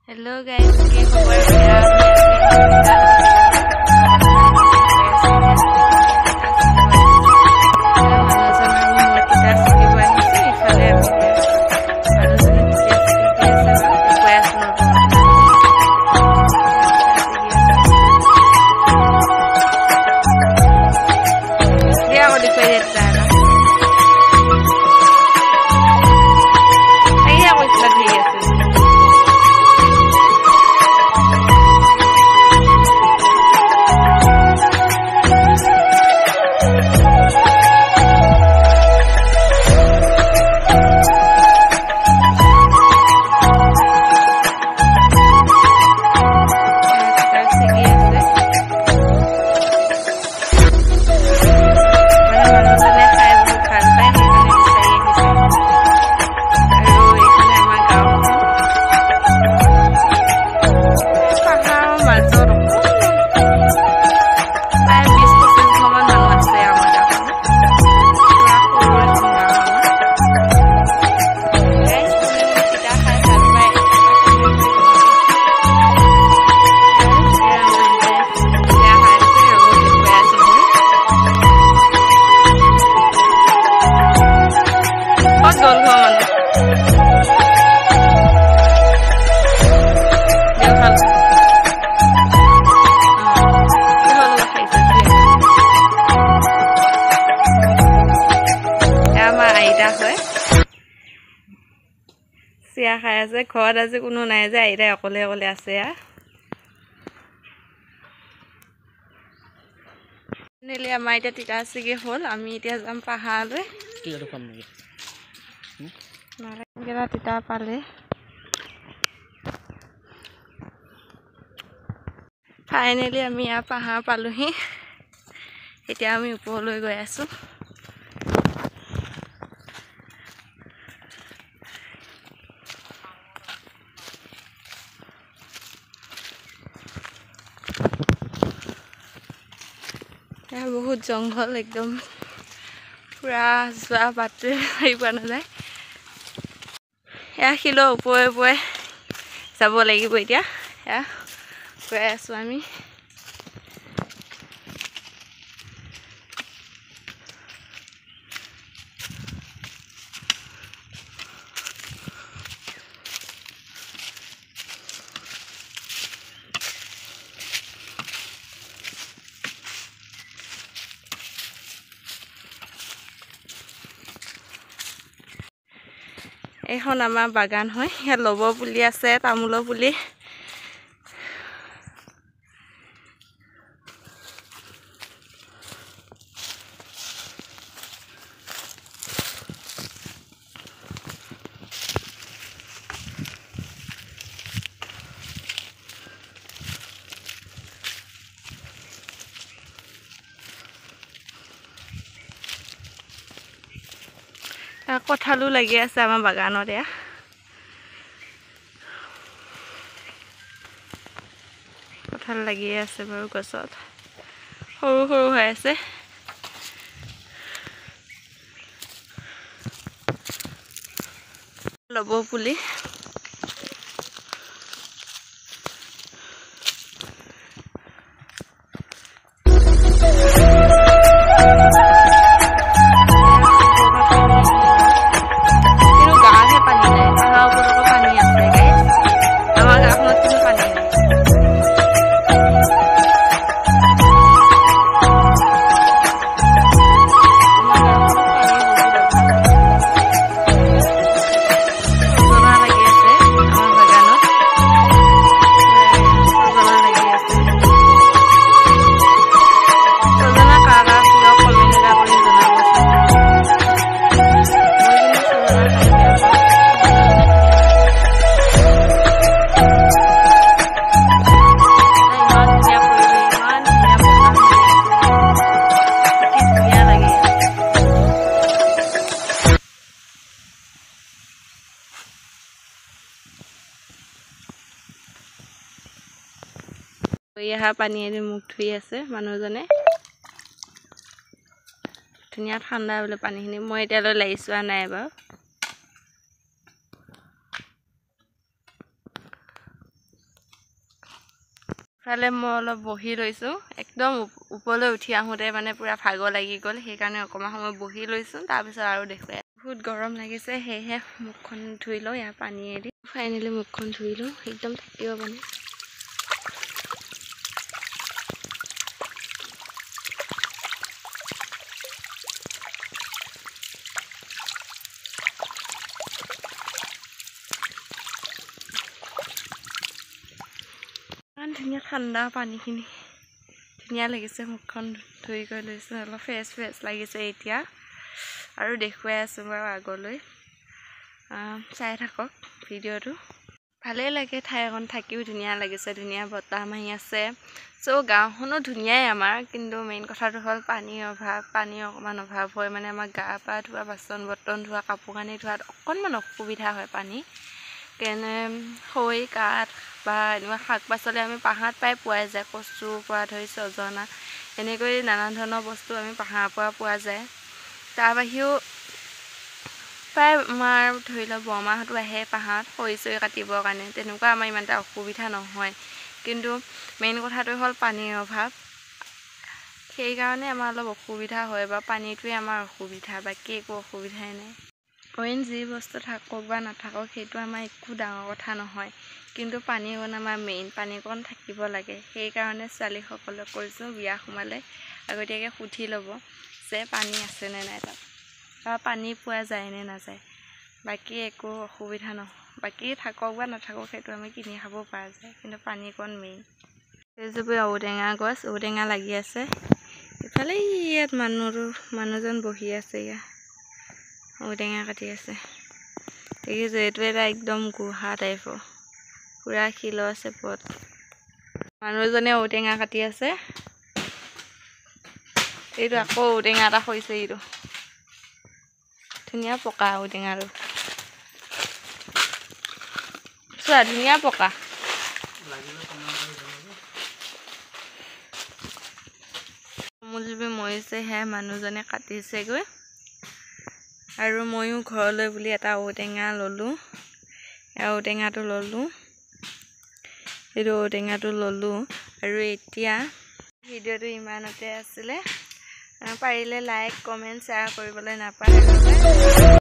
Hello' guys, কি খবৰ? মানুহজন আৰু মই তিতা ছিগিব আহিছোঁ। ইফালে আমি মানুহজনে তিতা ছিগি আছে বাৰু, দেখুৱাই আছোঁ ৰ'ব। দিয়া আকৌ দেখুৱাই দিয়া তিতা এটা। সেয়া কৈছিলা ধেৰ আছে। তিতা ছিগি আছে মানে মানুহজনে খাই বহুত ভাল পায়, সেইকাৰণে বিচাৰি আহিছে। আৰু এইফালে আমাৰ গাঁওখন পাহাৰৰ মাজত অকণমান, প্ৰায় 20-25 ঘৰমান মানুহ আছে আমাৰ গাঁওখনত। পুৰা সৰু এখন গাঁও আমাৰ। গাইজ, কোনে কোনে তিতা খাই ভাল পায় এটা কমেণ্ট কৰি জনাবচোন। গাইজ, এয়া আমাৰ আইতাই চিৰা খাই আছে, ৰ'ব দেখুৱাই আছোঁ মই। ক'ত গ'ল ঘৰৰ মানুহ? দেওশাল। কিহৰ লগত খাইছে চিৰা? এয়া আমাৰ আইতা হয়, চিৰা খাই আছে। ঘৰত আজি কোনো নাই যে, আইতাই অকলে অকলে আছে। এয়া ফাইনেলি আমাৰ এতিয়া তিতা ছিগি হ'ল, আমি এতিয়া যাম পাহাৰলৈ। তিতাটো খাম নেকি? নালাগে, তিতা পালে। ফাইনেলি আমি ইয়াৰ পাহাৰ পালোহি। এতিয়া আমি ওপৰলৈ গৈ আছোঁ। এয়া বহুত জংঘল একদম, পুৰা যোৱা বাটটোৱে হেৰি পোৱা নাযায়। এয়া শিলৰ ওপৰে ওপৰে যাব লাগিব। এতিয়া এয়া গৈ আছোঁ আমি। এইখন আমাৰ বাগান হয়। ইয়াত লবৰ পুলি আছে, তামোলৰ পুলি। কঁঠালো লাগি আছে আমাৰ বাগানত। এয়া কঁঠাল লাগিয়ে আছে বাৰু গছত, সৰু সৰু হৈ আছে। ল'ব পুলি। কিন্তু গাঁৱতহে পানী নাই, পাহাৰৰ ওপৰত আকৌ পানী আছে গাইজ। আমাৰ গাঁওখনত কিন্তু পানী নাই। আমাৰ গাঁওখনত পানীৰ বহুত অভাৱ। ছজনা লাগি আছে আমাৰ বাগানত, ছজনা লাগি আছে। ছজনা কাৰ কাৰ প্ৰিয় কমেণ্ট এটা কৰি জনাবচোন। মই কিন্তু ছজনা খাই বেয়া পাওঁ। ইমান ধুনীয়া পৰিৱেশ, ইমান ধুনীয়া বতাহ মাৰি আছে, কি ধুনীয়া লাগে ইয়াত। কৰি অহা পানীয়েদি মুখ ধুই আছে মানুহজনে। ধুনীয়া ঠাণ্ডা বোলে পানীখিনি। মই এতিয়ালৈ লাগি চোৱা নাই বাৰু। ইফালে মই অলপ বহি লৈছোঁ, একদম ওপৰলৈ উঠি আহোঁতে মানে পূৰা ভাগৰ লাগি গ'ল, সেইকাৰণে অকণমান সময় বহি লৈছোঁ, তাৰপিছত আৰু দেখুৱাই। বহুত গৰম লাগিছে, সেয়েহে মুখখন ধুই লওঁ ইয়াৰ পানীয়েদি। ফাইনেলি মুখখন ধুই লওঁ, একদম থাকিব মানে। ইমান ধুনীয়া ঠাণ্ডা পানীখিনি, ধুনীয়া লাগিছে। মুখখন ধুই কৰি লৈছোঁ, অলপ ফ্ৰেছ ফ্ৰেছ লাগিছে এতিয়া। আৰু দেখুৱাই আছোঁ বাৰু আগলৈ, চাই থাকক ভিডিঅ'টো। ভালেই লাগে ঠাই অকণ থাকিও ধুনীয়া লাগিছে, ধুনীয়া বতাহ মাৰি আছে। চ' গাঁওখনো ধুনীয়াই আমাৰ, কিন্তু মেইন কথাটো হ'ল পানীৰ অভাৱ। পানীৰ অকণমান অভাৱ হয়, মানে আমাৰ গা পা ধোৱা, বাচন বৰ্তন ধোৱা, কাপোৰ কানি ধোৱাত অকণমান অসুবিধা হয় পানী। কেনে খৰি কাঠ বা এনেকুৱা শাক পাচলি আমি পাহাৰত প্ৰায় পোৱাই যায়, কচুৰ পৰা ধৰি ছজনা এনেকৈ নানান ধৰণৰ বস্তু আমি পাহাৰৰ পৰা পোৱা যায়। তাৰ বাহিৰেও প্ৰায় আমাৰ ধৰি লওক বৰমাহঁতো আহে পাহাৰত খৰি চৰি কাটিবৰ কাৰণে, তেনেকুৱা আমাৰ ইমান এটা অসুবিধা নহয়। কিন্তু মেইন কথাটো হ'ল পানীৰ অভাৱ, সেইকাৰণে আমাৰ অলপ অসুবিধা হয় বা পানীটোৱে আমাৰ অসুবিধা, বাকী একো অসুবিধাই নাই। অইন যি বস্তু থাকক বা নাথাকক সেইটো আমাৰ একো ডাঙৰ কথা নহয়, কিন্তু পানীকণ আমাৰ মেইন, পানীকণ থাকিব লাগে। সেইকাৰণে ছোৱালীসকলক কৈছোঁ বিয়া সোমালে আগতীয়াকৈ সুধি ল'ব যে পানী আছেনে নাই তাত, বা পানী পোৱা যায় নে নাযায়। বাকী একো অসুবিধা নহয়, বাকী থাকক বা নাথাকক সেইটো আমি কিনি খাব পৰা যায়, কিন্তু পানীকণ মেইন। এইজোপা ঔটেঙা গছ, ঔটেঙা লাগি আছে। ইফালে ইয়াত মানুহজন বহি আছে, ইয়াত ঔটেঙা কাটি আছে। দেখিছোঁ এইটো এটা একদম গুহা টাইপৰ, পূৰা শিলৰ চেপত মানুহজনে ঔটেঙা কাটি আছে। এইটো আকৌ ঔটেঙা এটা হৈছে, এইটো ধুনীয়া পকা ঔটেঙাটো, চোৱা ধুনীয়া পকা। তামোল মৰিছে, সেয়া মানুহজনে কাটিছেগৈ। আৰু ময়ো ঘৰলৈ বুলি এটা ঔটেঙা ল'লোঁ, ঔটেঙাটো ল'লোঁ, এইটো ঔটেঙাটো ল'লোঁ। আৰু এতিয়া ভিডিঅ'টো ইমানতে আছিলে, পাৰিলে লাইক কমেণ্ট শ্বেয়াৰ কৰিবলৈ নাপাহৰিব।